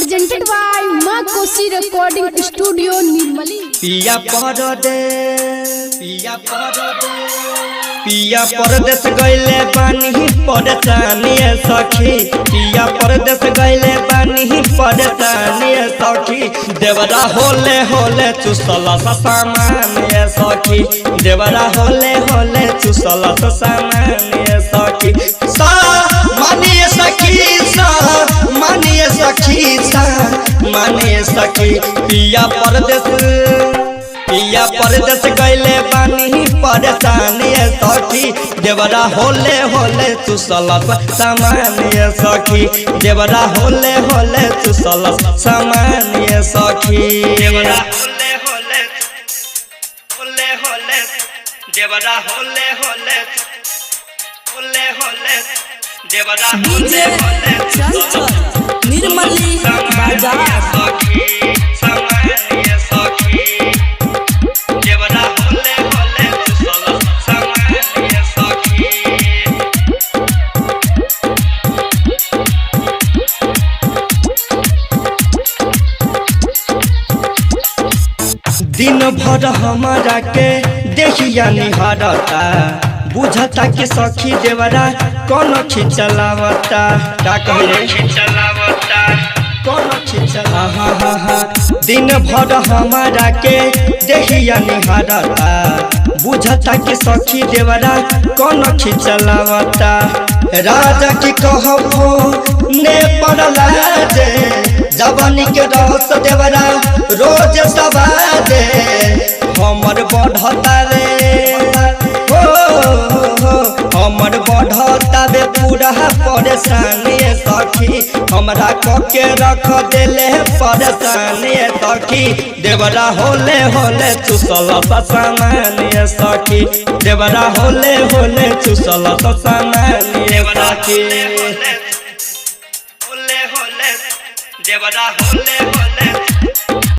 Presented by Maa Kosi recording studio Nirmali. पिया परदेस, पिया परदेस, पिया परदेस गइले बानी परेशानी सखी। पिया परदेस गइले बानी परेशानी सखी। देवरा होले होले चुसल सामान सखी। देवरा होले होले चुसल सामान सखी। सा मानिए सखी, सा मानिए सखी, सा मानिए सखी। पिया परदेस, पिया परदेस गइले बानी परेशानी सखी। देवरा होले होले चुसल सामान सखी। देवरा होले होले चुसल सामान सखी। देवरा होले होले, होले होले, देवरा होले होले, होले होले, देवरा डीजे होले होले चंचल निर्मली बाजार। सखी, सामान्य सखी। देवरा होले होले चुसल सामान्य सखी। दिन भर हमारा के देखिया निहारता, बुझता के सखी देवरा कौन खिचलावता। का कहे कौन खिचला हा हा हा। दिन भर हमारा के देखिया निहारता, बुझता के सखी देवरा कौन खिचलावता। राजा की कहबो ने पड़ला जे, जवानी के रस देवरा रोज सवाजे। हमर बढ़ता रे हो, हो, हमर बढ़ता बे पूरा परेशानी सखी। हमरा कके रख देले परेशानी सखी। देवरा होले होले चुसल सामान सखी। देवरा होले होले चुसल सामान सखी। होले होले, देवरा होले होले।